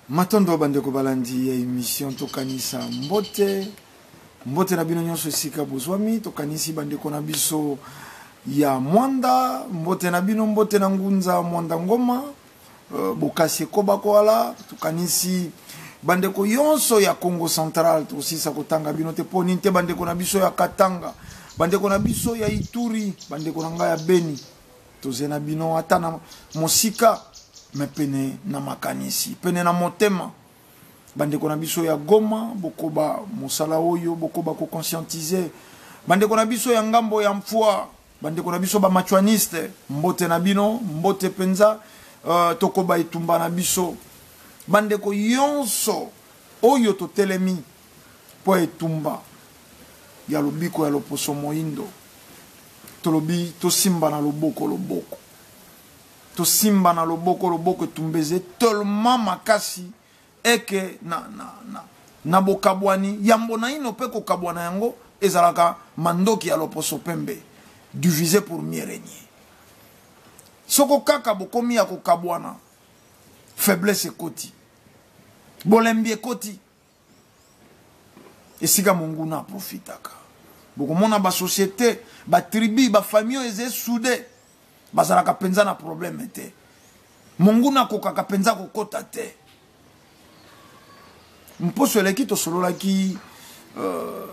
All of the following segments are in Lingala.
Matondo bandeko balandi ya emission tokanisa mbote mbote na bino nyonso esika bozwami tokanisi bandeko na biso ya mwanda mbote na bino mbote na ngunza mwanda ngoma euh, bokasi ekoba koala tokanisi bandeko yonso ya congo central tosisa kotanga bino te mpo nini te bandeko na biso ya katanga bandeko na biso ya ituri bandeko na ngai ya beni Toze na bino ata na mosika me pene na makanisi, pene na motema. Bandeko na biso ya Goma, bokoba mosala oyo, bokoba ko conscientiser. Bandeko na biso ya ngambo ya Mfwa, bandeko na biso ba machuaniste, mbote na bino, mbote penza, uh, tokoba etumba na biso. Bandeko yonso oyo totelemi mpo etumba ya lobiko ya loposo moindo. Tolobi tosimbana loboko loboko. Tosimbana loboko loboko etumba eze tellement makasi eke na, na, na, na bokabwani yambo naino mpe kokabwana yango ezalaka mandoki ya loposo pembe diviser pour mieux régner. Soko kaka bokomi ya kokabwana, faiblesse ekoti, bolembi ekoti. Esika monguna aprofitaka. Bokomona ba société, ba tribu, ba famille oyo eza soude bazalaka mpenza na problème te. Monguna akokaka mpenza kokota te. Mposo eleki tosololaki euh,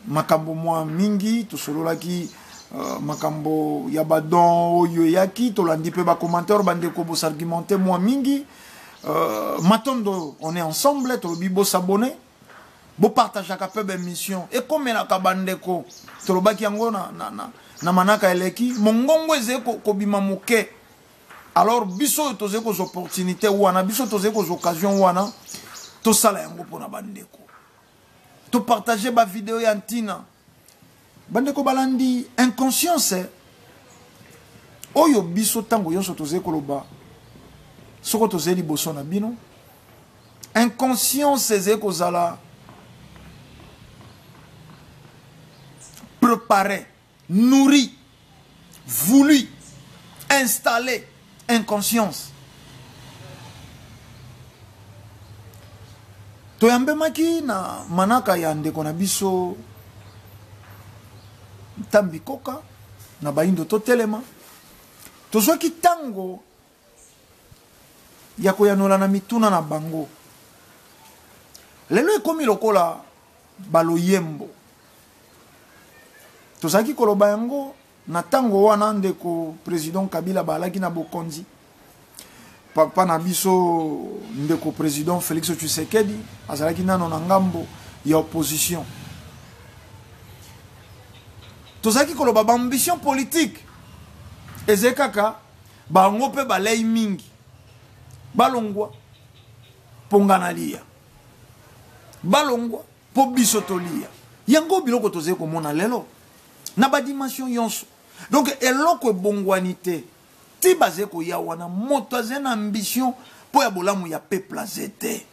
makambo mwa mingi, tosololaki euh, makambo ya badon oyo eyaki, tolandi mpe bacommentaire bandeko bosargumente mwa mingi. Euh, matondo, on est ensemble, tolobi bosabone, bopartageaka mpe baémission ekomelaka bandeko, tolobaki yango na, na, na, na manaka eleki, mongongo ezali kobima moke. Alors biso oyo tozali kozwa opportunité wana, biso tozali kozwa occasion wana, tosala yango mpona bandeko, topartage bavideo ya ntina. Bandeko balandi inconscience oyo biso ntango nyonso tozali koloba soko tozali liboso na bino, inconscience ezali kozala préparé, nourri, voulu, installé inconscience. Toyambemaki na manaka ya ndeko na biso Ntambi Koka na Bayindo totelema, tozwaki ntango ya koyanola na mituna na bango. Lelo ekomi lokola baloyembo, tozalaki koloba yango na ntango wana ndeko président Kabila baalaki na bokonzi, papa na biso ndeko président Félix Tshisekedi azalaki nano na ngambo ya opposition. Tozalaki koloba ba ambition politique ezali kaka bango mpe balei mingi balongwa mpo nga nalia, balongwa mpo biso tolia. Yango biloko tozali komona lelo na ba dimension nyonso. Donc eloko ebongwani te, ti bazali koya wana moto azali na ambition mpo ya bolamu ya peuple aze te.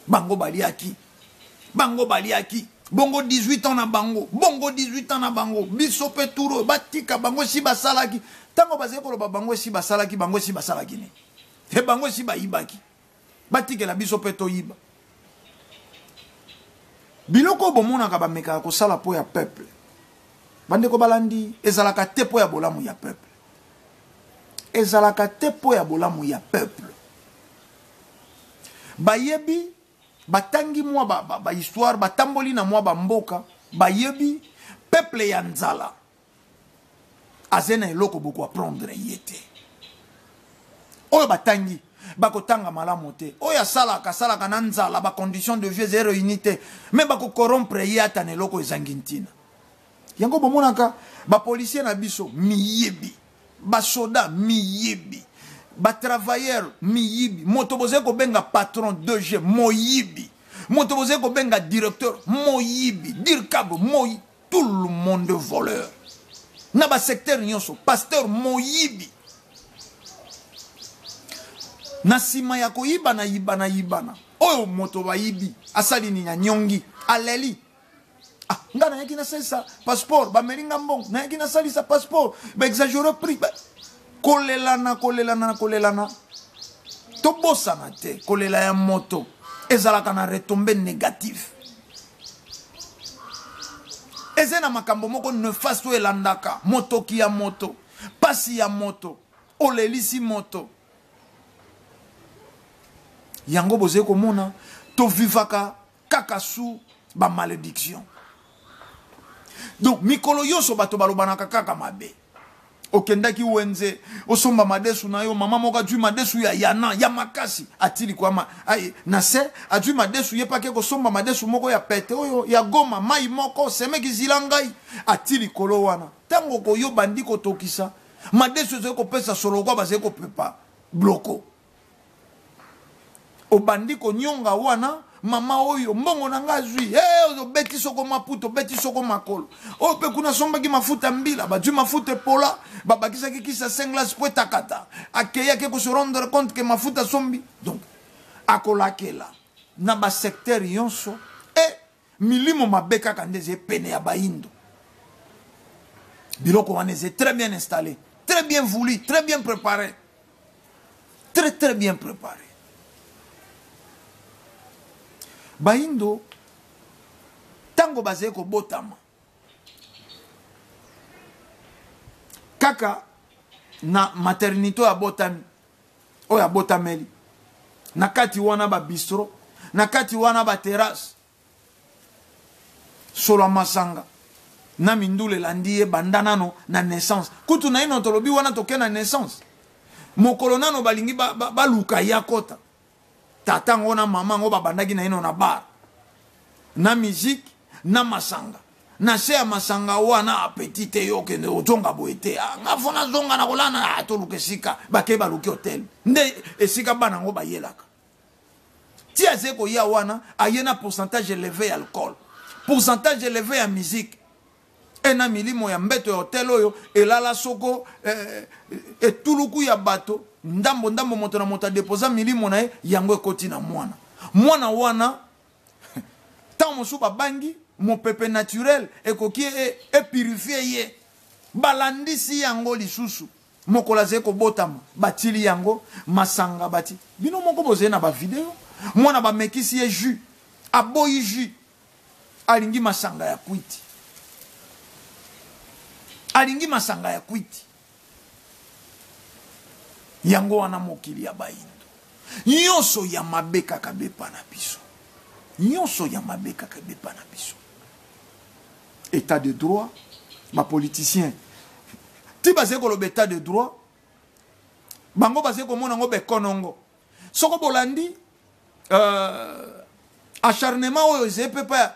Bango baliaki, bango baliaki bongo 18 ans na bango, bongo 18 ans na bango, biso mpe turo batika bango esi basalaki. Ntango bazali koloba bango esi basalaki, bango esi basalaki nini? E bango esi bayibaki, batikela biso mpe toyiba. Biloko oyo bomonaka bamekaka kosala mpo ya peuple, bandeko balandi, ezalaka te mpo ya bolamu ya peuple, ezalaka te mpo ya bolamu ya peuple. Bayebi, batangi mwa ba histoire, batamboli na mwa bamboka, bayebi peuple ya nzala aze na eloko boko apprendre ye te. Oyo batangi bakotanga malamu te, oyo asalaka asalaka na nzala, ba condition de vie eza réuni te, mais bako corrompre ye ata na eloko ezangi ntina. Yango bomonaka ba policier na biso miyibi, basoda miyibi, ba travailleur miyibi, moto bozali kobenga patron 2G moyibi, moto bozali kobenga directeur moyibi, dircab moyibi, tout le monde voleur na ba secteur nyonso, pasteur moyibi. Na nsima ya koyibana yibana yibana, oyo moto bayibi asali nini? Anyongi, aleli. Ah, nga nayaki nasalisa passeport, bameli nga mbongo, nayaki nasalisa passeport, baexagere prix, ba... kolelana kolelana kolelana. Tobosana te, kolela ya moto ezalaka na retombée négative. Eza na makambo moko néfaste oyo elandaka motoki ya moto, pasi ya moto, olelisi moto. Yango bozali komona tovivaka kaka sous ba malédiction. Donc mikolo nyonso bato balobanaka kaka mabe. Okendaki wenze osomba madesu na yo, mama moko azwi madesu ya yana ya makasi atili kwa ma, ay, na se azwi madesu ye pake kosomba madesu moko ya pete oyo ya goma mai moko semeki zila ngai atili likolo wana. Tango koyo bandi kotokisa madesu ezali kopesa solo kwa bazali kopepa bloko. Obandi konyonga wana mama oyo mbongo na nga azwi, hey, obeti soko maputo, obeti soko makolo. Oyo pe kuna asombaki mafuta mbila, bazwi mafuta epola, babakisaki kisa singlas po etakata. Akei ake ko se rendre compte que mafuta asombi. Donc akolakela na ba secteur nyonso e milimo mabe kaka nde ezali pene ya bayindo. Biloko wana ezali très bien installé, très bien voulu, très bien préparé. Très, très bien préparé. Bayindo, tango bazali kobotama, kaka na maternité oyo abotami, oyo abotameli, na kati wana ba bistro, na kati wana ba terrasse, solo ya masanga na mindule elandi ye banda nano na naissance. Kutu na ino tolobi wana toke na naissance, mokolo nano balingi baluka ya kota tata ngo na mama ngo babandaki na ino na bar na musique na masanga na se ya masanga wana appétit te, yo okende ozonga boye te. Ah, nga fo nazonga na kolana, ah, toluka esika bakei baluki hotel nde esika bana ngo bayelaka. Ti aze koya wana aye na pourcentage élevé ya alcool, pourcentage élevé ya musique e na milimo ya mbeto ya hotel oyo elala soko etuluku ya bato ndambo ndambo moto na moto adeposa milimo na ye, yango ekoti na mwana. Mwana wana ntango mosusu babangi mopepe naturel ekoki epurifie ye, balandisi yango lisusu mokolo azali kobotama batili yango masanga bati. Bino moko bozali na ba video, mwana bamekisi ye jus, aboyi jus, alingi masanga ya kwiti, alingi masanga ya kwiti. Yango wana mokili ya bayindo nyonso ya mabe kaka bepa na biso, nyonso ya mabe kaka bepa na biso. État de droit, ba politiciens ti bazali koloba état de droit, bango bazali komona ngo bekonongo. Soko bolandi acharnement oyo ezali pe pa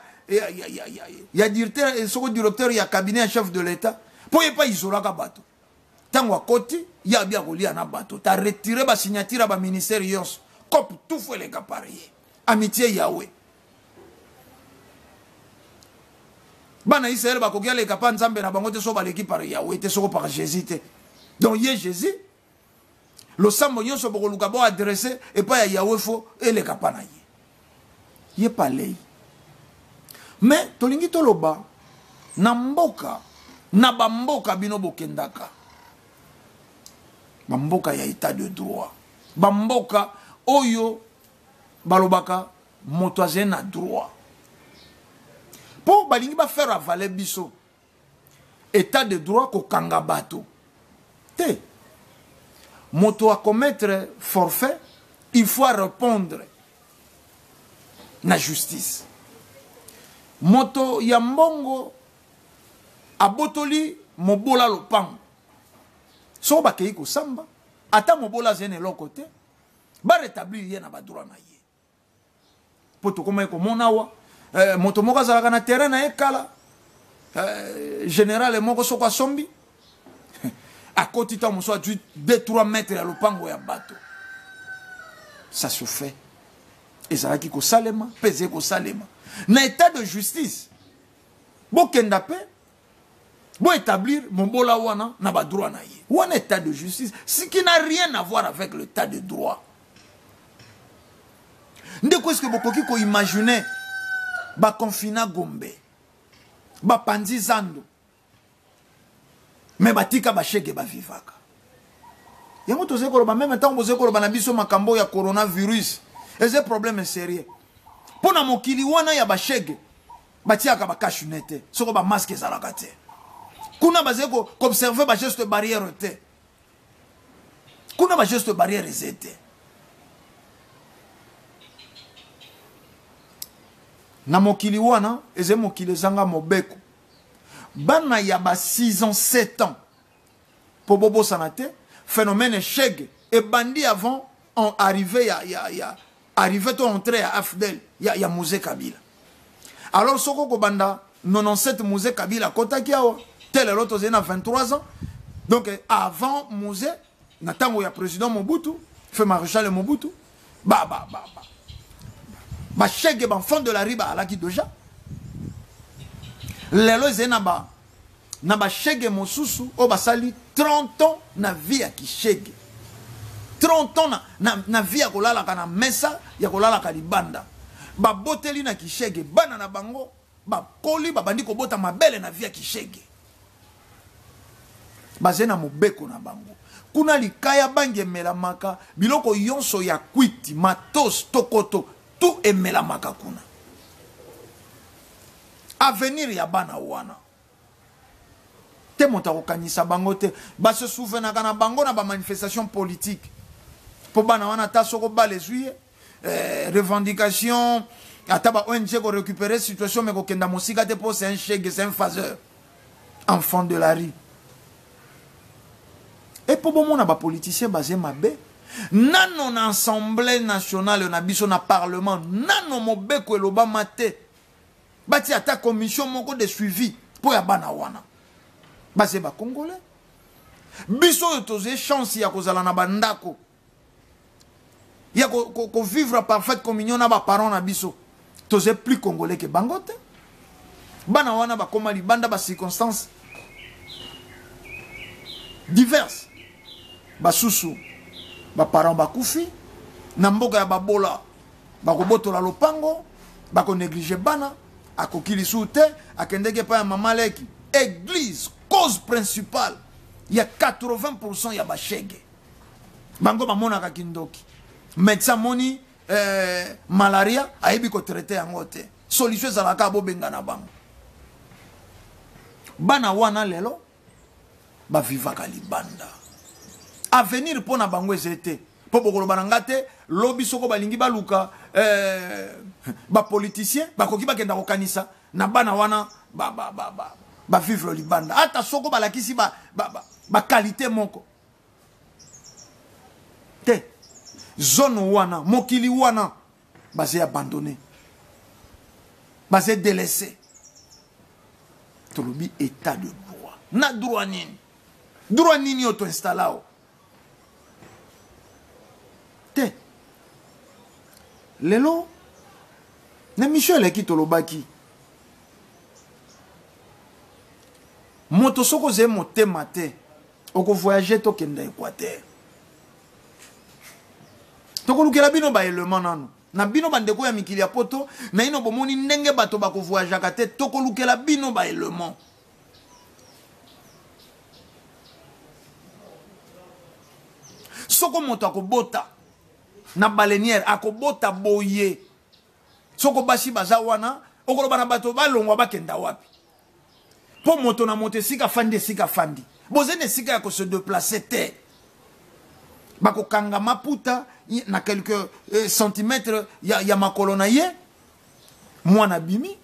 ya directeur, soko directeur ya cabinet ya chef de l'État, po ye pa isolaka bato. Tango akoti, ya bia kolia na bato, ta retirer ba signature ya ba ministère nyonso, cop tout faut eleka par ye. Amitié Yahweh. Bana Israël bakoki aleka pa Nzambe na bango te so baleki par Yahweh te, soko par Jésus te. Donc ye Jésus, losambo nyonso bokoluka bo adresser epai ya Yahweh fo eleka pa na ye. Ye palei. Mais tolingi toloba na mboka, na ba mboka bino bokendaka, ba mboka ya état de droit, ba mboka oyo balobaka moto azali na droit, po balingi ba faire avaler biso état de droit kokanga bato te. Moto a commettre forfait, il faut répondre na justice. Moto ya mbongo abotoli mobola lopango, soko bakei kosamba, ata mobola azali na eloko te, ba rétablir ye na ba droit na ye. Po tokomaki komona awa, moto moko azalaka na terrain na ye kala, général moko soko asombi, akoti ntango mosusu azwi 2-3 mètres ya lopango ya bato. Ça se fait. Ezalaki kosalema, mpe ezali kosalema. Na état de justice, bokenda mpe, bo établir mobola wana na ba droit na ye. Wana état de justice, ce qui n'a rien à voir avec l'état de droit. Ndeko, est-ce que bokoki ko imaginer ba confina Gombe, ba panzi zando, mais batika ba shege ba vivaka. Yango tozali koloba meme ntango bozali koloba na biso makambo ya coronavirus, eza problème sérieux mpo na mokili wana ya bashege. Batiaka bacache-nez te, soko bamasque ezalaka te kuna, bazali koobserve bageste barrière te kuna, bageste barrière eza te. Na mokili wana, eza mokili ezanga mobeko. Bana ya ba 6 ans, 7 ans, mpo bobosana te, phénomène shege ebandi avant en arrivé ya arrivé to entrée ya AFDL ya Mzee Kabila. Alors soko kobanda 97, Mzee Kabila akotaki awa te, lelo tozali na 23 ans. Donc avant Mzee, na ntango ya président Mobutu, feu maréchal Mobutu, ba ba ba ba bashege, baenfant de la rue baalaki déjà. Lelo ezali na bashege mosusu oyo basali 30 ans na vie ya kishege, 30 ans na vie ya kolalaka na mesa, ya kolalaka libanda. Baboteli na kishege, bana na bango bakoli, babandi kobota mabele na vie ya kishege. Baze na mobeko na bango kuna, likaya, bangi emelamaka, biloko nyonso ya kwiti, matos, tokoto, tout emelamaka kuna. Avenir ya bana wana te, moto akokanisa bango te. Base souvenaka na bango na bamanifestation politique, mpo bana wana, ata soko bala ezwi ye, revendication, ata ba ONG korécupérer situation, mais kokenda mosika te, mpo c'est un chègue, c'est un phaseur, enfant de la rue. E mpo bomona bapoliticien baze mabe, nano na Assemblée nationale na biso, na parlement, nano mobeko elobama te batia ata commission moko de suivi mpo ya bana wana. Baze bacongolais. Biso oyo tozwi chance ya kozala na bandako, ya kovivre ko, ko parfaite communion na baparent na biso, toza plus congolais ke bango te. Bana wana bakóma libanda, bacirconstance diverse. Basusu baparent bakufi na mboka ya babola, bakobotola lopango, bakonéglige bana, akoki lisusu te, akendeki epai ya mama leki. Église, cause principale ya 80 ya bashege. Bango bamonaka kindoki. Médecin amoni malaria, ayebi kotraite yango te. Solution ezalaka bobenga na bango. Bana wana lelo bavivaka libanda, avenir mpo na bango eza te. Mpo bokoloba na nga te, lobi soko balingi baluka bapoliticien, bakoki bakenda kokanisa na bana wana bavivre ba, ba, ba, ba libanda, ata soko balakisi baqualité ba, ba moko te. Zone wana, mokili wana, baza abandonné, baza délaissé. Tolobi état de droit, na droit nini? Droit nini oyo toinstalla o te? Lelo na émission eleki, tolobaki moto soki ozali motema te, okovoyage, tokenda Équateur, tokolukela bino baélément nano na bino. Bandeko ya mikili ya Poto, naino bomoni ndenge bato bakovoyageaka te. Tokolukela bino baélément. Soko moto akobota na baleinière, akobota boye, soko basi baza wana, okoloba na bato balongwa, bakenda wapi? Mpo moto na moto esika afandi, esika afandi, boza na esika ya kose déplacer te. Bakokanga maputa na quelques centimètres ya makolo na ye. Mwana bimi,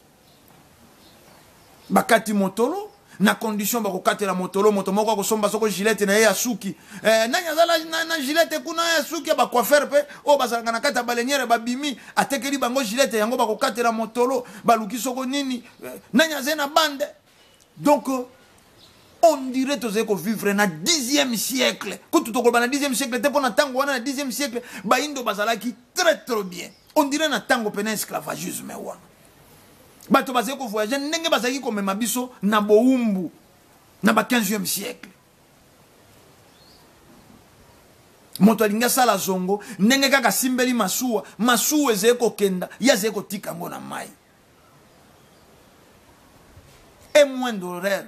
bakati motolo na condition bakokatela motolo. Moto moko akosomba soko gilete na ye ya suki. Nani aza na gilete kuna ya suki ya bacoiffeur mpe oyo bazalaka na kati ya baleinière? Babimi, atekeli bango gilete yango, bakokatela motolo. Baluki soko nini, nani azali na bande? Donc on dirait tozali kovivre na 10e siècle. Kutu tokoloba na 10e siècle te, mpo na ntango wana, na 10e siècle, bayindo bazalaki très très bien. On dirait na ntango pena esclavagisme wana, bato bazali kovoyage ndenge bazalaki komema biso na bowumbu na ba 15e siècle. Moto alingi asala zongo, ndenge kaka asimbeli masuwa, masuwa ezali kokenda, ye azali kotika yango na mai. E moindre erreur,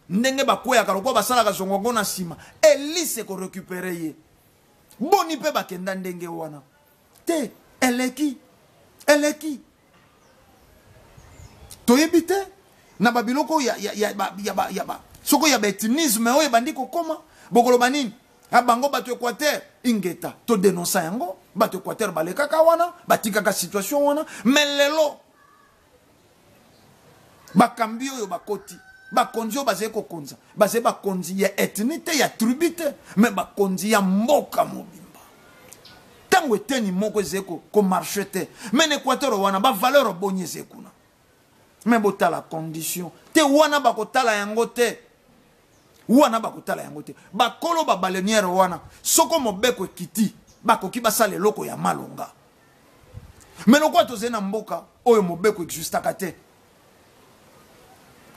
ndenge bakweyaka, lokola basalaka zongo yango na nsima, elise ekorécupérer ye. Boni mpe bakenda ndenge wana te, eleki eleki. Toyebi te na babiloko ya, ya, ya, ya, ya, ya, ya, soko ya baethnisme oyo ebandi kokoma, bokoloba nini? Ha bango bato Équateur, ingeta, todenonsa yango. Bato Équateur balekaka wana, batikaka situation wana. Mais lelo bakambi oyo bakoti, bakonzi oyo bazali kokonza, bazali bakonzi ya ethnie te, ya tribu te, mais bakonzi ya mboka mobimba. Ntango eteni moko ezali komarche te, mais na Équateur wana bavaleur boni ezali kuna? Mais botala condition te wana, bakotala yango te wana, bakotala yango te. Bakolo babaleniere wana, soko mobeko ekiti, bakoki basala eloko ya malonga. Mais lokola tozali na mboka oyo mobeko existaka te,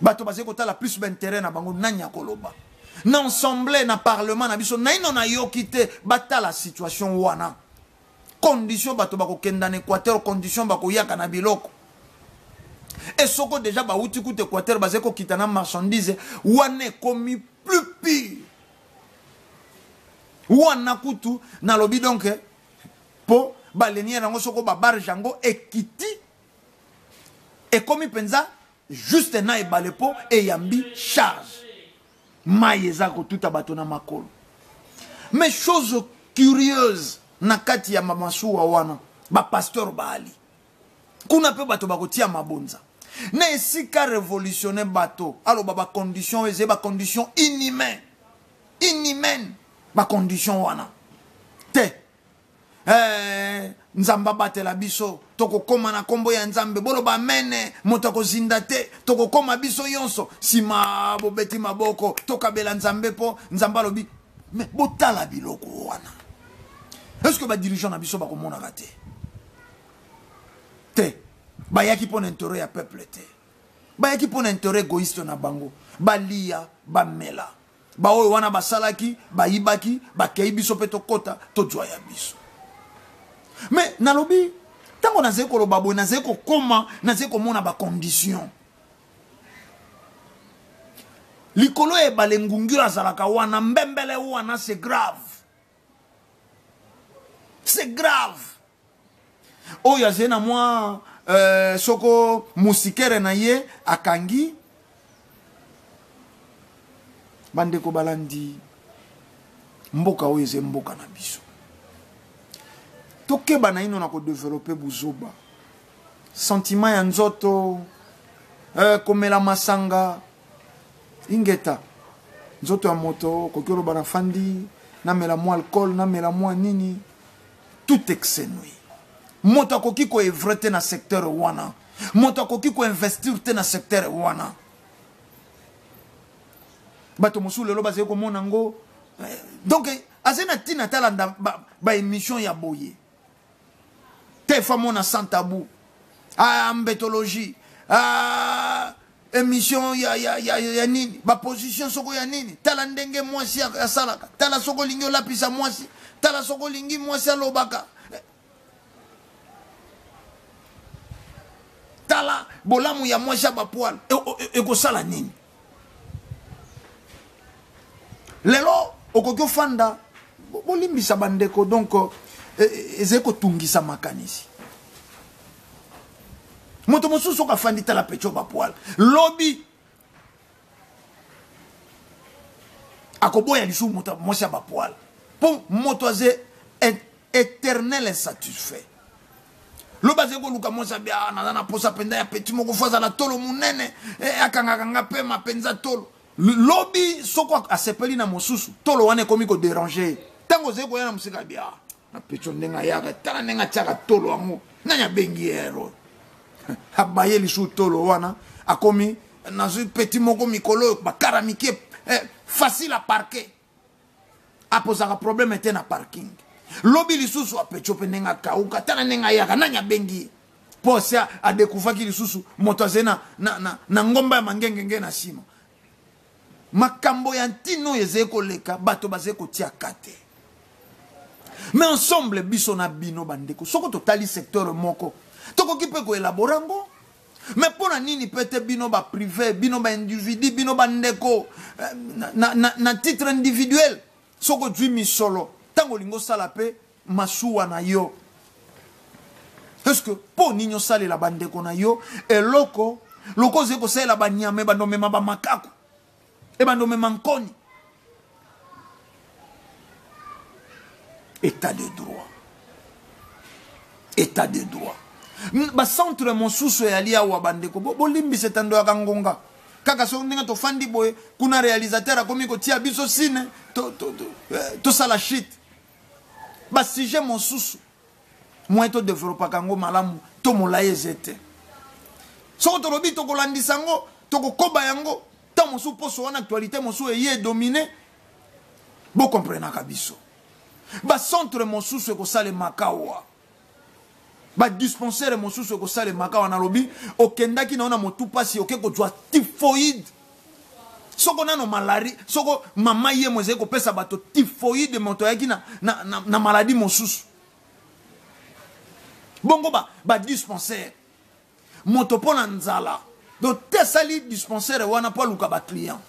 bato bazali kotala plus baintérêt na bango. Nani akoloba na ensemble na parlement na biso? Naino nayoki te batala situation wana, condition bato bakokenda na Équateur, condition bakoyaka na biloko. E soko déjà bauti kuta Équateur, bazali kokita na marchandise wana, ekomi plus pire wana kutu nalobi. Donc mpo baleniere yango, soko babarge yango ekiti, ekomi mpenza juste na ebale mpo eyambi charge, mai eza kotuta bato na makolo. Mais chose curieuse, na kati ya masuwa wana bapasteur baali kuna mpe bato bakotia mabonza na esika révolutionne. Bato aloba bacondition oyo ezali bacondition inhumaine, inhumaine, bacondition wana te. Nzambe abatela biso, tokokóma na nkombo ya Nzambe, boloba amene. Moto akozinda te, tokokóma biso nyonso. Nsima bobeti maboko, tokabela Nzambe mpo Nzambe alobi. Mais botala biloko wana, est ce que badirigeant na biso bakomonaka te? Te, bayaki mpo na intérêt ya peuple te, bayaki mpo na intérêt égoïste na bango, balia, bamela. Baoyo wana basalaki, bayibaki, bakei, biso mpe tokɔta, tozwa ya biso. Mais nalobi, ntango nazali koloba boye, nazali kokóma, nazali komona bacondition likolo ya ebale. Ngungi oyo azalaka wana, mbembele wana, c'est grave, c'est grave. Oyo azali na mwa soko musikere na ye akangi. Bandeko balandi, mboka oyo eza mboka na biso, tokeba na ino na kodévelopper buzoba, sentiment ya nzoto, komela masanga. Ingeta, nzoto ya moto okoki oloba nafandi, namela mwa alcool, namela mwa nini. Tout excès nuit. Moto akoki koœuvrer te na secteur wana, moto akoki koinvestir te na secteur wana. Bato mosusu lelo bazali komona yango, donc azali na ntina talanda baémission ba ya boye te. Fa mona sans tabou, ah, mbetologie, ah, émission ya nini, baposition soko ya nini. Tala ndenge mwasi asalaka, tala soko olingi olapisa mwasi, tala soko olingi mwasi alobaka, tala bolamu ya mwasi ya bapoils ekosala nini. Lelo okoki ofanda, bolimbisa bandeko, donc ezali kotungisa makanisi. Moto mosusu soki afandi, tala pecho bapoils, lobi akoboya lisusu moto mwasi ya bapoils, mpo moto aze éternel insatisfait. Lobi azali koluka mwasi abi: "Ah, naza na posa mpenza ya petit moko, fo azala tolo monene, akangaka nga pema mpenza tolo." Lobi soko asepeli na mosusu, tolo wana ekomi kodéranger. Ntango ozali koya na mosika, abi: "Ah, na pecho ndenge ayaka, tala ndenge atiaka tolo yango, nani abengi ero?" Abaye lisusu tolo wana, akomi: "Nazwi petit moko mikolo oyo bakara mike, facile à parquer, apozaka problème te na parking." Lobi lisusu apecho mpe ndenge akauka, tala ndenge ayaka, nani abengi ye? Mpo se adécouvraki lisusu moto azali na ngomba ya mangengenge na nsima. Makambo ya ntina oyo ezali koleka, bato bazali kotiaka te. Mais ensemble, biso na bino bandeko, soko totali secteur moko, tokoki mpe koélaborer yango. Mais mpo na nini mpe te bino baprivé, bino baindividu, bino bandeko, na titre individuel, soki ozwi misolo Ntango olingi osala mpe masuwa na yo, est-ce que mpo nini osalela bandeko na yo eloko loko ozali kosalela banyama ebanda omema bamakaku, ebanda omema nkoni? État de droit, état de droit. Bacentre mosusu eyali awa, bandeko, bolimbisa etando yaka ngonga kaka soki ndenge tofandi boye kuna, réalisateur akomi kotia biso sine, tosala shit. Basujet mosusu moyen todevelopaka yango malamu to molai eze te. Soko tolobi tokolandisa yango, tokokoba yango ntango mosusu, poso wana actualité mosusu eye edomine. Bokomprenaka biso. Bacentre mosusu ekosalemaka awa, badispensaire mosusu ekosalemaka wana. Nalobi okendaki na yo na motu mpasi, oke kozwa typhoïde, soko nano malari, soko mama yemo ezali kopesa bato typhoïde, moto ayaki na maladi mosusu. Bongo badispensaire ba moto mpo na nzala, donc te asali dispensaire wana mpo aluka baclient,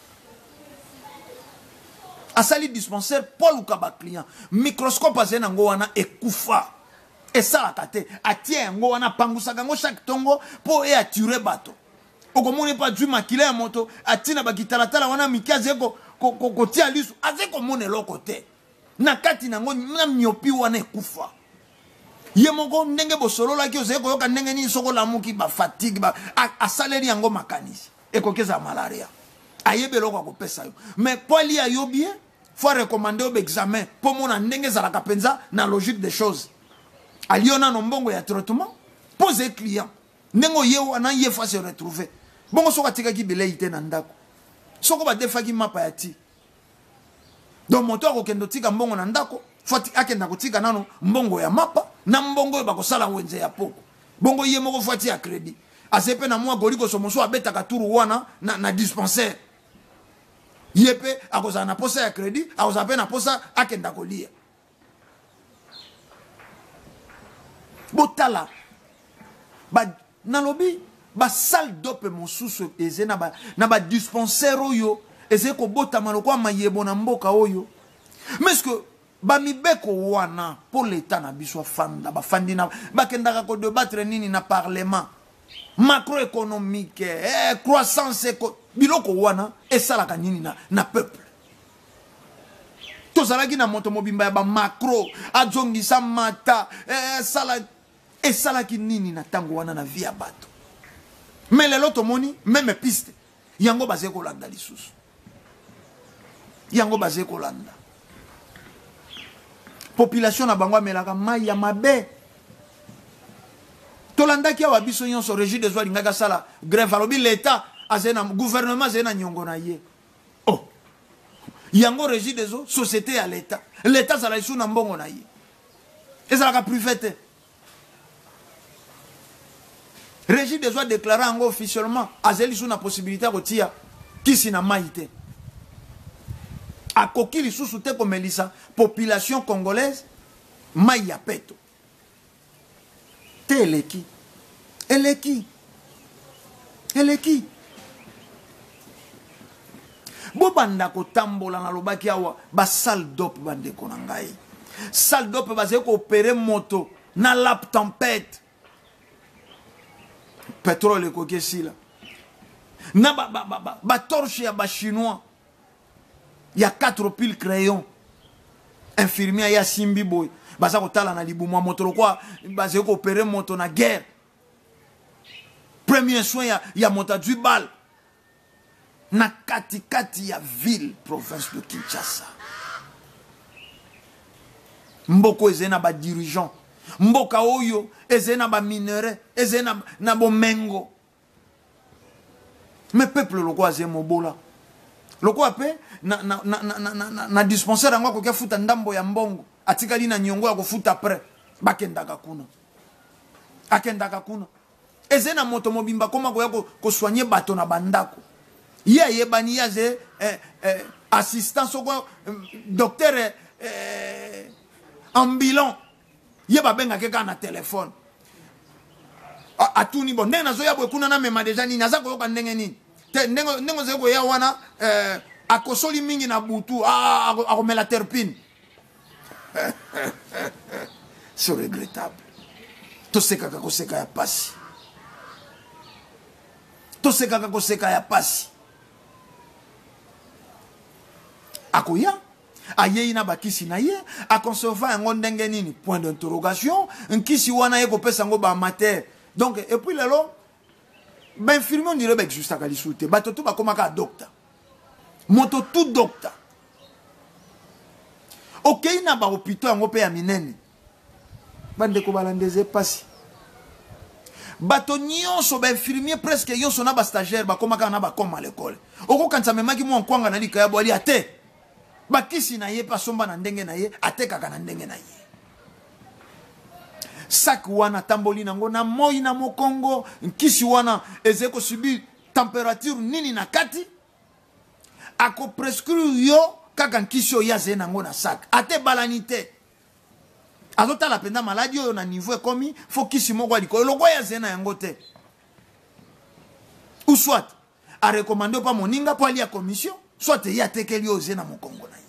asali dispensaire mpo aluka baclient. Microscope azali nango wana ekufa, esalaka te, atie yango wana, apangusaka yango chaque ntongo mpo e attire bato. Okomona mpo azwi makila ya moto, atina bakitalatala wana mike, azali kotia lisu, azali komona eloko te na kati nango, na myopie wana ekufa. Ye moko ndenge bosololaki, ozali koyoka ndenge nini soki olamuki, bafatigue ba, asaleli yango makanisi, ekoki ezala malaria. Ayebi eloko akopesa yo, mais po alia yo bien, faut recommander yo baexamen mpo mona ndenge ezalaka mpenza na logique des choses. Alio nano mbongo ya traitement mpo ozali client, ndenge oye wana, ye faut se retrouver. Bongo soki atikaki bilei te na ndako, soko badefaki mapa ya ti, donc moto akokende otika mbongo na ndako, faut akenda kotika nano mbongo ya mapa na mbongo oyo bakosala wenze ya poko. Bongo ye moko faut atia crédit, aze mpe na mwa golikoso mosusu abetaka turu wana na dispensaire. Ye mpe akozala na posa ya crédit, akozala mpe na posa akenda kolia. Botala ba, nalobi basalle dope mosusu eze na badispensaire oyo ezali kobotama lokola mayebo na mboka oyo. Mais ce que bamibeko wana mpo leta na biso afanda, bafandi na bakendaka kodebatre nini na parlement macroéconomique, croissance, biloko wana esalaka nini na peuple? Tozalaki na moto mobimba ya bamacro, azongisa mata, sala esalaki nini na ntango wana na vie ya bato? Mais lelo tomoni même piste yango bazali kolanda lisusu, yango bazali kolanda. Population na bango amelaka mai ya mabe. Tolandaki awa biso nyonso, Régie des eaux alingaki asala grève, alobi l'état azali na gouvernement, azali na niongo na ye. Oh, yango Régie des eaux, société ya l'état, l'état azala lisusu na mbongo na ye, ezalaka privé te. Régie des eaux adéclaré yango officiellement, azali lisusu na possibilité ya kotia kisi na mai te, akoki lisusu te komelisa population congolaise mai ya peto te. Eleki, eleki, eleki. Bobanda kotambola. Nalobaki awa basalle d'op, bandeko na ngai, salle d'op bazali koopérer moto na lap tempête, pétrole ekoki esila, na batorche ya bachinois ya 4 pile crayon. Infirmier aye, asimbi boye, baza kotala na libumu ya moto lokwa bazali koopérer moto na guerre. Premier soin ya moto azwi balle na katikati ya ville province de Kinshasa. Mboka ezali na badirigeant, mboka oyo ezali na baminerai, ezali na bomengo, mais peuple lokola azali mobola, lokola mpe na dispensaire yango akoki afuta ndambo ya mbongo, atikali na niongo ya kofuta prêt, bakendaka kuna, akendaka kuna. Ezali na moto mobimba koma koya kosoigner bato na bandako. Ye ayebani, ye aze assistant soko docteur ambulant, ye babengaki kaka na telefone, atuni: "Bon, ndenge nazoya boye kuna, namema deja nini?" Aza koyoka ndenge nini te, ndenge ozali koya wana, akosoli mingi na butu, akomela terpine. C'est regrettable. Tosekaka koseka ya pasi. Tosekaka koseka ya pasi. Akoya ayei na bakisi na ye, aconserva yango ndenge nini? Point d'interrogation. Nkisi wana ye kopesa yango ba amateur. Donc et puis lelo ba infirmier on dirait ba existaka lisusu te. Bato tout bakomaka docteur. Moto tout docteur. Okei na ba hôpitaux yango pe ya minene. Bandeko balandeze pasi. Bato nyonso ba infirmier presque nyonso na ba stagiaire bakomaka na ba comme à l'école. Okokanisa memaki mwa nkwanga na likaya bwali ate. Bakisi na ye pe asomba na ndenge na ye, atekaka na ndenge na ye. Sac wana tamboli nango na moi na mokongo, nkisi wana ezali kosubir température nini na kati, ako prescrire yo kaka nkisi oyo azali nango na sac. Ate ebalani te. Azotala mpenza maladi oyo na niveau ekomi, fo kisi moko ya likolo, lokola ye azali na yango te. Ou soit a recommander pa moninga po alia commission, soit ye atekeli oyo na mokongo na ye.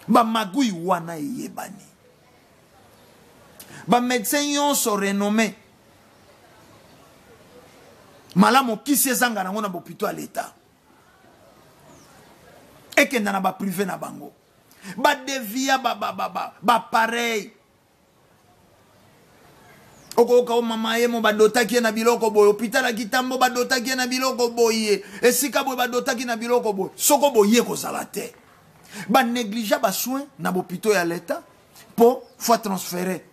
Ba magouille wana eyebani. Ba médecin nyonso renommé. Malamu kisi ezanga nango na bopito ya l'État. Ekenda na ba privé na bango. Ba devia ba ba ba ba ba pareil. Okoyoka o mama ye mo badotaki ye na biloko boye, hôpital ya Kitambo badotaki ye na biloko boye, esika boye badotaki na biloko boye. Soko boye kozala te. Ba négligea ba soins na bopito ya l'État po faut transférer.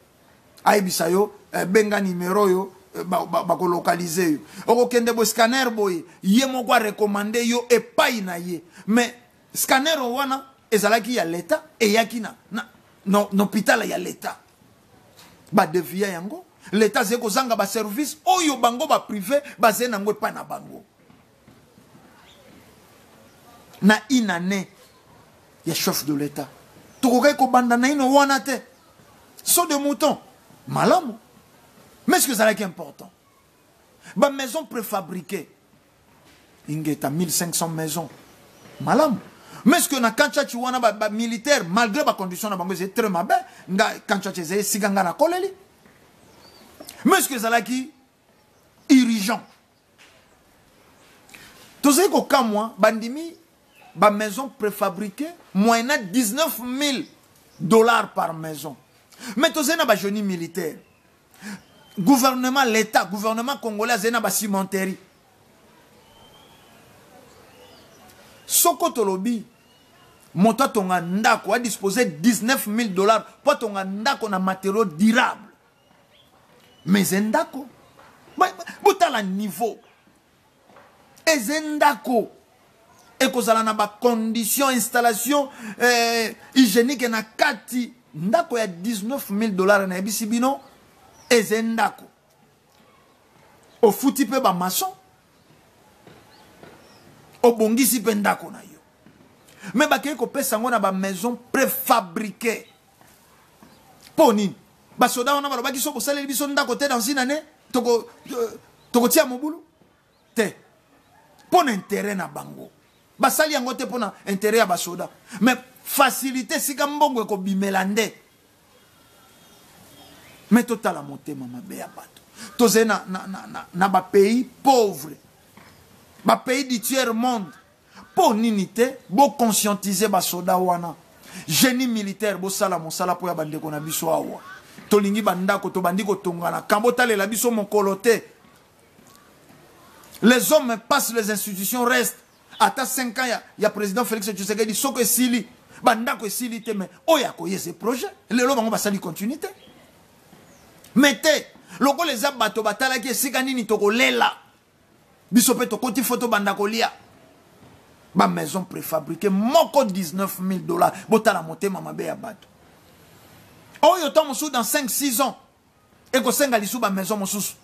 Ayebisa yo, benga numéro yo, bakolokalize yo. Okokende boye scanner boye, ye moko a recommander yo epai na ye. Mais scanner wana ezalaki ya l'État, eyaki na, na, na, na hôpital ya l'État. Ba devia yango, l'État azali kozanga ba service oyo bango ba privé bazali nango epai na bango. Na une année ya chef de l'État, tokokaki kobanda na ino wana te. Saut de mouton, malamu. Mais ce que ezalaki important, ba maison préfabriquée, ingeta 1500 maisons, malamu. Mais ce que na Kanchachi wana ba, ba militaire, malgré ba condition na bango ezali très mabe, nga Kanchachi ezali esika nga na koleli. Mais ce que ezalaki urgent. Tozali kokamwa bandimi ba maison préfabriquée moyennant 19 000 $ par maison. Mais tozali na ba génie militaire. Gouvernement, l'État, gouvernement congolais azali na ba cimenterie. Soko tolobi moto atonga ndako a disposer 19 000 $ po atonga ndako na matériaux durable. Mais ndako botala niveau eze ndako ekozala na ba condition installation hygiénique na kati. Ndako ya 19 000 $ na yebisi bino eze ndako ofuti mpe ba maçon obongisi mpe ndako na yo, me bakei kopesa yango na ba maison préfabriquée. Mpo nini basoda wana balobaki so bosaleli biso ndako te dans une année tokotia mobulu te? Mpo na intérêt na bango basali yango te, mpo na intérêt ya basoda, mais facilité esika mbongo ekobimela nde. Me totala motema mabe ya bato. Tozali na bapays pauvre, bapays du tiers monde. Mpo nini te boconscientize basoda wana, génie militaire, bosala mosala mpo ya bandeko na biso awa? Tolingi bandako, tobandi kotongana kan botalela biso mokolo te. Les hommes passent, les institutions restent. Ata 5 ans ya président Félix Tshisekedi soko esili, bandako esili te, mais oyo akoyesa projet lelo bango basali continuité. Mais te, lokola eza bato batalaki esika nini tokolela biso mpe tokoti fo tobanda kolia ba maison préfabriquée moko 19 000 $. Botala motema mabe ya bato oyo. Ntango mosusu dans 5 6 ans ekosenga lisusu ba maison mosusu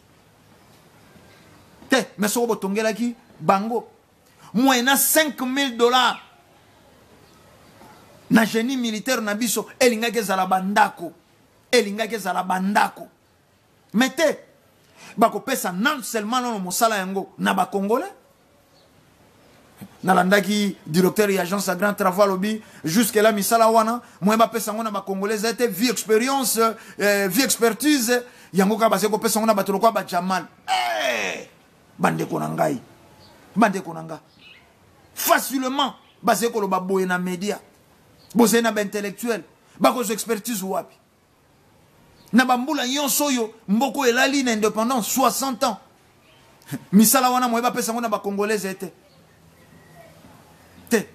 te, mais soko botongelaki bango moyennant 5 000 $ na génie militaire na biso, elingaki ezala bandako, elingaki ezala bandako. Mais te, bakopesa non seulement nono mosala yango na bacongolais. Nalandaki directeur ya agence ya grand travaux alobi jusque là misala wana moyen bapesa yango na bacongolais eza te, vie expérience, vie expertise yango kaka bazali kopesa yango na bato lokola bajamal. Hey! Bandeko na ngai, bandeko na nga, facilement bazali koloba boye na media, bozali na baintellectuel, bakozwa expertise wapi? Na bambula nyonso oyo mboko elali na indépendance 60 ans, misala wana moye bapesa yango na bacongolais ete te.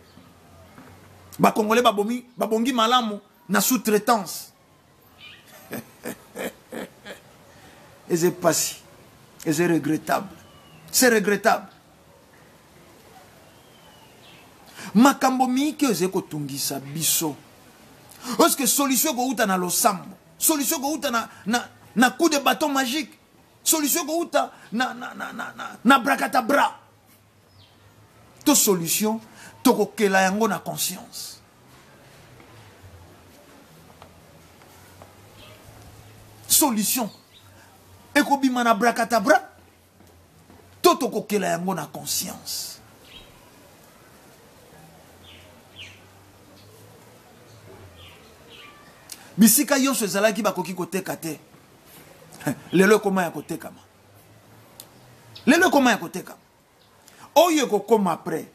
Bacongolais babomi, babongi malamu na sous-traitance. Eza pasi, eza regrettable, c'est regrettable. Makambo mike ezali kotungisa biso. Est-ce que solution ekouta na losambo? Solution ekouta na coup de bâton magique? Solution ekouta na brakatabra? To solution tokokela yango na conscience. Solution ekobima na brakatabra to tokokela yango na conscience. Bisika nyonso ezalaki bakoki koteka te, lelo ekoma ya kotekama, lelo ekoma ya kotekama. Oyo ekokoma après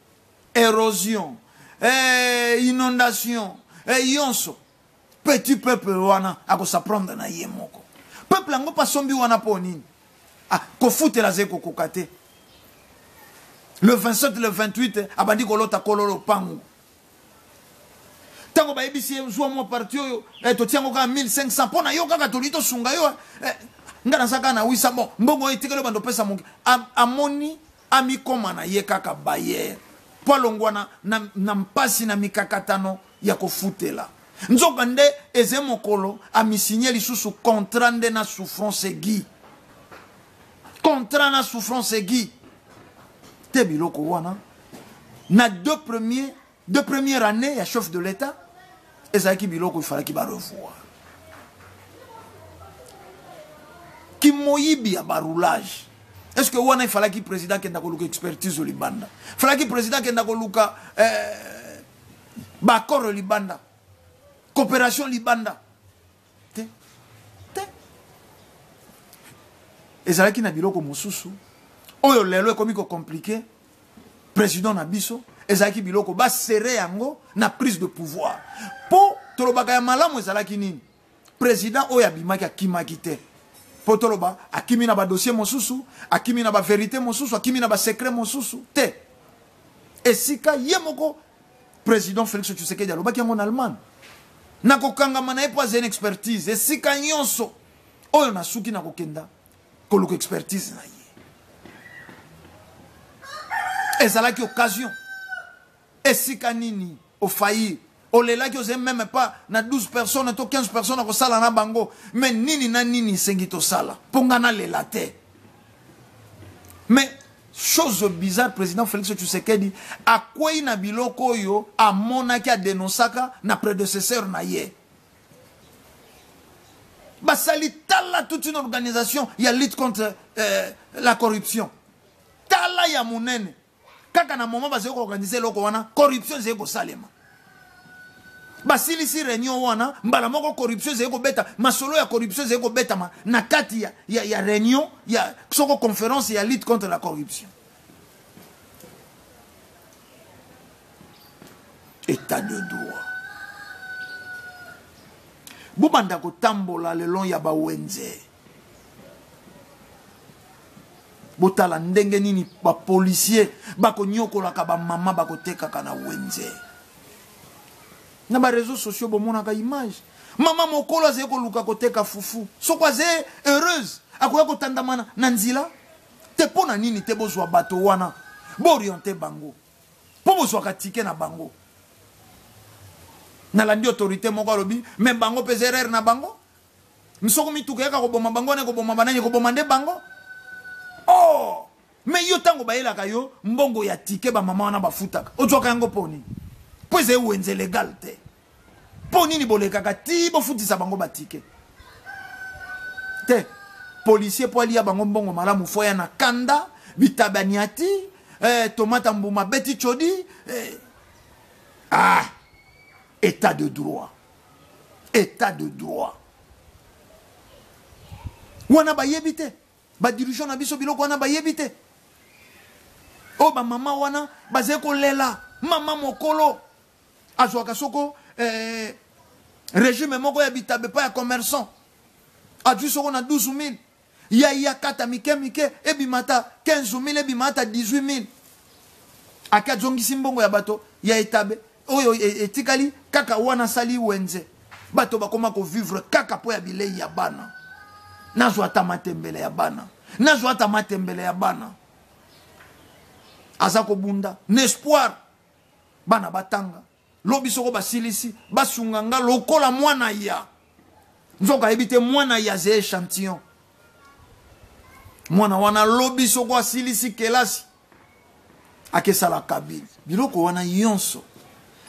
érosion, inondation, nyonso, petit peuple wana akosaprendre na ye moko. Peuple yango mpe asombi wana mpo nini? Ah, kofutela azali kokoka te. Le 27, le 28 abandi kolota kololo pangu. Ntango bayebisi ye zwa mwa parti oyo, totia yango kaka 1500 mpo na yo kaka tolingi tosunga yo, nga naza kaka na 800, bon mbongo oyo etikali bando opesa moke. Amoni amikoma na ye kaka bayer mpo alongwa na mpasi na mikakatano ya kofutela. Nzoka nde eze mokolo amisinye lisusu contrat nde na souffrance aiguë. Contrat na souffrance aiguë. Te biloko wana na deux premières années ya chef de l'État ezalaki biloko il fallait ba revoir. Kimoyibi ya ba roulage. Est-ce que wana il fallait que président kenda koluka expertise libanda? Fallait que président kenda koluka ba accord libanda, coopération libanda. Te. Te. Ezalaki na biloko mosusu oyo lelo ekomi ko compliquer président na biso, ezalaki biloko ba serrer yango na prise de pouvoir. Po tolobaka ya malamu ezalaki nini? Président oyo abimaki akimaki te. Po toloba akimi na ba dossier mosusu, akimi na ba vérité mosusu, akimi na ba secret mosusu te. Esika ye moko président Félix Tshisekedi alobaki yango na Allemagne. Na kokangama na ye po azali na expertise, esika nyonso oyo nasuki na kokenda koluka expertise na ye. Ezalaki occasion. Esika nini ofaillir, olelaki ozali même pas na 12 personnes to 15 personnes akosala na bango, mais nini na nini esengi tosala mpo nga nalela te. Mais chose bizarre, président Félix Tshisekedi akwei na biloko oyo amonaki adénonçaka na prédécesseur na ye. Basali tala toute une organisation ya lutte contre la corruption. Tala ya monene. Kaka na moment bazali koorganiser eloko wana, corruption ezali kosalema. Basilisi réunion wana, mbala moko corruption ezali kobeta, masolo ya corruption ezali kobetama na kati ya réunion, ya soko conférence ya lutte contre la corruption. État de droit. Bobanda kotambola le long ya bawenze. Botala ndenge nini ba policier bakonyokolaka ba mama bakotekaka na wenze. Na ba réseaux sociaux bomonaka image. Mama mokolo azali koluka koteka fufu. Soko azali heureuse, akoya kotandama na nzila. Te pona nini te bozwa bato wana, booriente bango. Po bozwaka ticket na bango. Nalandi autorité moko alobi, mais bango pe erreur na bango. Msoko mituka yaka koboma bango wana koboma banani koboma nde bango. Oh! Mais yo tango bayelaka yo mbongo ya ticket ba mama wana bafutaka. Ozwaka yango po nini? Po ezali wenze légal te. Po nini bolekaka ti bofutisa bango ba ticket? Te. Policier po alia bango mbongo malamu fo ya na kanda, bitabaniati, eh, tomate ya mbuma abeti codi eh. Ah, état de droit, état de droit wana bayebi te. Badirigeant na biso biloko wana bayebi te. Oyo bamama wana bazali kolela, mama mokolo azwaka soko eh, régime moko ya bitabe pa ya commerçant, azwi soko na 12 000 ya ya kata mike mike, ebima ata 15 000, ebima ata 18 000, ake azongisi mbongo ya bato ya etabe oyo etikali kaka wana, asali wenze. Bato bakoma kovivre kaka mpo ya bilei ya bana. Nazwa ata matembele ya bana, nazwa ata matembele ya bana. Aza kobunda na espoir bana batanga, lobi soko basilisi basunga nga lokola mwana ya nzoka. Ayebi te mwana ya ze échantillon. Mwana wana lobi soko asilisi kelasi, akesala kabile. Biloko wana nyonso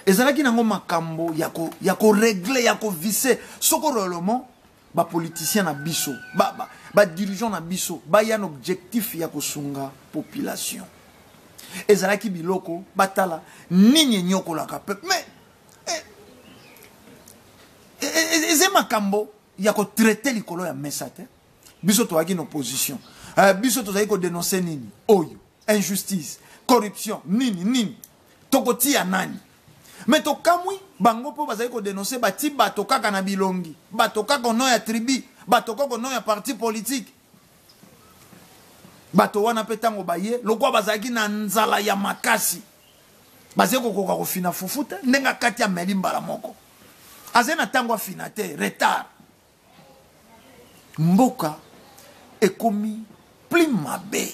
ezalaki nango makambo ya korégler, ya koviser soko réellement bapoliticien na biso, badirigeant na biso baya na objectif ya kosunga population. Ezalaki biloko batala nini enyokolaka peuple, mais eza makambo ya kotraiter likolo ya mesa te. Biso tozalaki na opposition, biso tozalaki kodénoncer nini oyo injustice, corruption, nini nini, tokotia nani? Me tokamwi bango mpo bazali kodénoncer, bati bato kaka na bilongi, bato kaka no ya tribu, bato kaka no ya parti politique. Bato wana mpe ntango baye, lokola bazalaki na nzala ya makasi, bazali kokoka kofina fufu te. Ndenge akati, ameli mbala moko, azali na ntango afina te, retard. Mboka ekomi plus mabe.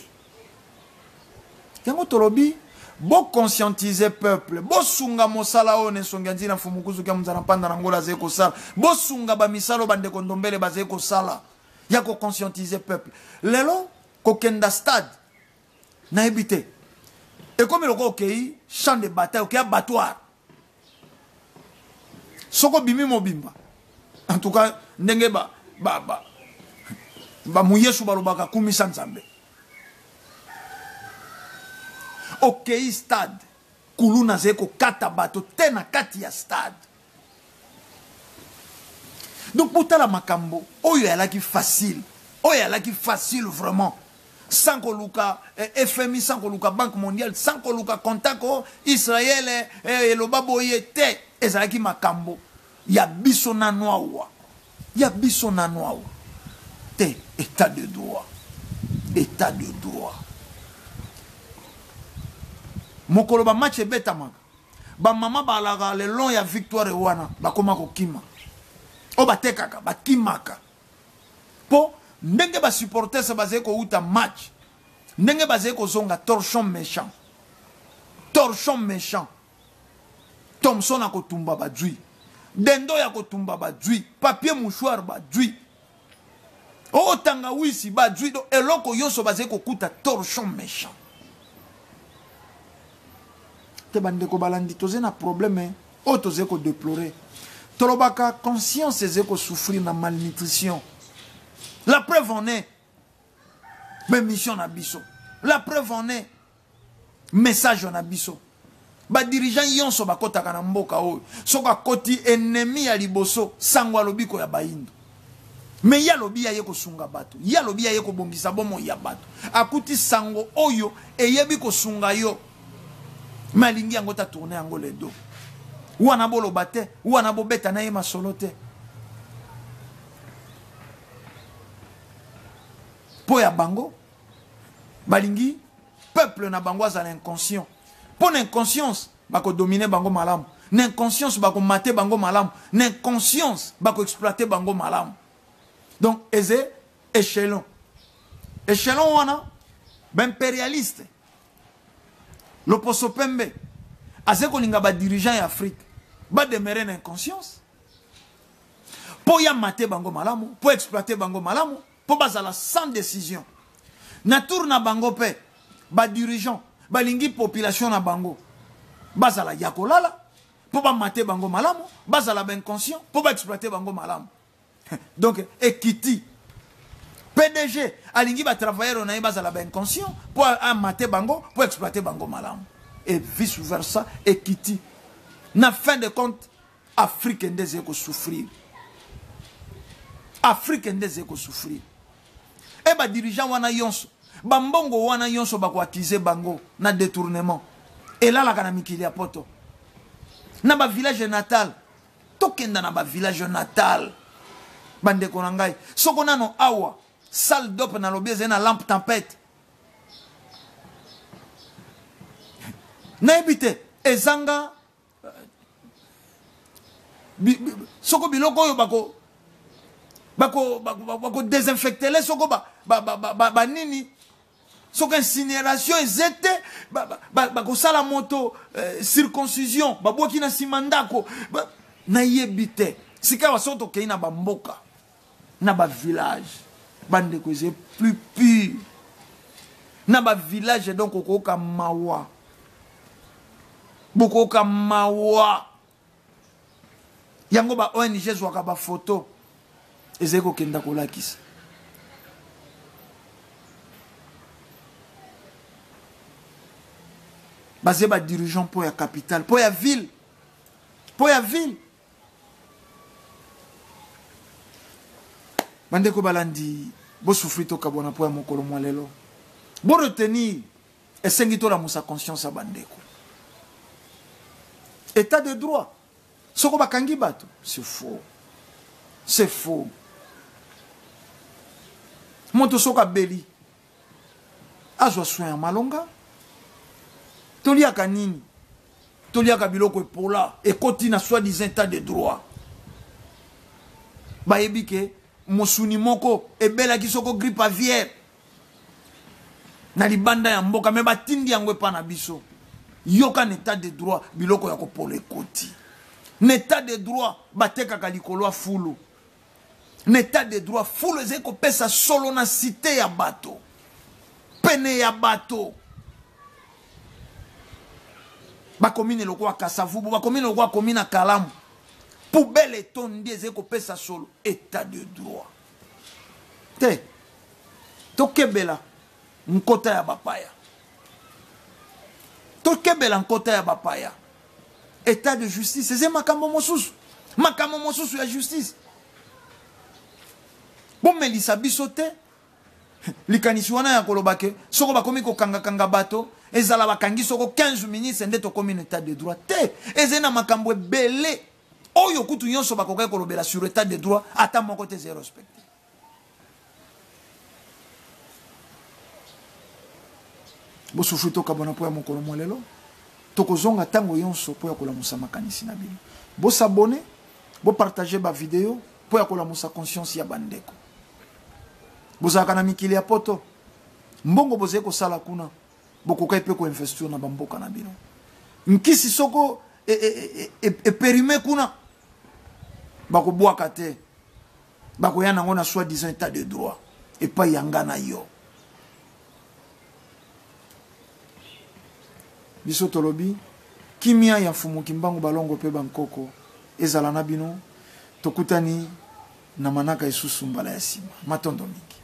Yango tolobi boconscientiser peuple, bosunga mosala oyo na esongi ya nzina Mfumu Kuzuki ya Monzala Mpanda na Ngola azali kosala. Bosunga bamisala oyo bandeko Ndombele bazali kosala ya koconscientiser peuple. Lelo kokenda stade, nayebi te, ekomi lokola okei champ de bataille, okei abattoir. Soki obimi mobimba, en tout cas ndenge bamuyesu balobaka, kumisa Nzambe. Okei stade, kuluna azali kokata bato te na kati ya stade. Donc botala makambo oyo eyalaki facile, oyo eyalaki facile vraiment, sans koluka FMI, sans koluka Banque mondiale, sans koluka contact o Israel eloba boye te. Ezalaki makambo ya biso nanu awa, ya biso nanu awa te. État de droit, état de droit. Mokolo bamatch ebetamaka, bamama balaka le long ya Victoire wana, bakoma kokima. Oyo batekaka bakimaka, mpo ndenge basupporters bazali kouta match, ndenge bazali kozonga, torchon méchant, torchon méchant, thomson akotumba bazwi, dendo ya kotumba bazwi, papier mouchoir bazwi, otanga wisi bazwi. Do eloko nyonso bazali kokuta, torchon méchant te. Bandeko balandi, toza na problème oyo tozali kodéplorer. Tolobaka conscience ezali kosouffrir na malnutrition. La preuve en est baémission na biso, la preuve en est message na biso. Badirigeant nyonso bakɔtaka na mboka oyo, soki akɔti, ennemi ya liboso sango alobi koya bayindo. Me ye alobi ye aye kosunga bato, ye alobi ye aye kobongisa bomoi ya bato. Akuti sango oyo eyebi kosunga yo, me alingi yango ta tourner yango le dos. Wana boloba te, wana bobeta na ye masolo te. Mpo ya bango balingi peuple na bango azala inconscient, mpo na inconscience bakodominer bango malamu, na inconscience bakomater bango malamu, na inconscience bakoexploiter bango malamu. Donc eze échelon échelon wana baimpérialiste. Loposo pembe aze kolinga badirigeant ya Afrique bademeurer na inconscience mpo ya mater bango malamu, mpo exploiter bango malamu, mpo bazala sans décision. Na tour na bango mpe badirigeant balingi population na bango bazala ya kolala mpo bamater bango malamu, bazala bainconscient mpo baexploiter bango malamu. Donc ekiti. PDG alingi ba travailleurs na ye bazala ba inconscient mpo amate bango mpo exploiter bango malamu et vice versa ekiti na fin de compte Afrique nde ezali kosouffrir Afrique nde ezali kosouffrir e ba dirigeant wana yonso bambongo wana yonso bakoakize bango na détournement elalaka na mikili ya poto na ba village natal tokenda na ba village natal bandeko na ngai soko nano awa salle dope nalobi ezali na lampe tempête nayebi te ezanga euh, soko biloko oyo bako bako bako désinfectele soko banini ba, ba, ba, ba, ba, soki incinération eze te bakosala moto euh, circoncision babwaki na nsima ndako nayebi te sikawa soki tokei na bamboka na bavillage bandeko eze plus pure na bavillage donc okoyoka mawa bokoyoka mawa yango ba ong ezwaka bafoto ezali kokenda kolakisa baze badirigeant mpo ya capitale mpo ya ville mpo ya ville bandeko balandi bosufri tokabwana mpo ya mokolo mwa lelo boretenir esengi tolamusa conscience ya bandeko état de droit soko bakangi bato c'est faux c'est faux moto soki abeli azwa soin ya malonga toliaka nini toliaka biloko epola ekoti na soi disant état de droit bayebi ke mosuni moko ebelaki soko grippe aviaire na libanda ya mboka me batindi yango epa na biso yoka na etat de droit biloko ya kopola ekoti na etat de droit batekaka likolo ya fulu na etat de droit fulu ezali kopesa solo na site ya bato pene ya bato bakomine lokola kasavubu bakomine lokola komina kalamu poubele etondi ezali kopesa solo etat de droit te tokebela nkota ya bapaya tokebela nkota ya bapaya etat de justice eza makambo mosusu makambo mosusu ya justice bomelisa biso te likanisi wana ya koloba ke soko bakomi kokangakanga bato ezala bakangi soko 15 ministre nde tokomi na etat de droit te ezali na makambo ebele oyo kutu nyonso bakokaki kolobela sur etat de droit ata moko te ezali respecte bosufri tokabwana mpo ya mokolo mwa lelo tokozonga ntango yonso mpo ya kolamusa makanisi na bino bosabone bopartage bavideo mpo ya kolamusa conscience ya bandeko bozalaka na mikili ya poto mbongo bozali kosala kuna bokokaki mpe koinvestir na bamboka na bino nkisi soko eperime e, e, e, kuna bakobwaka te bakoya nango na soi disant état de droit epai ya nga na yo biso tolobi kimia ya mfumu kimbangu balongo mpe bankoko ezala na bino tokutani na manaka esusu mbala ya nsima matondo mingi.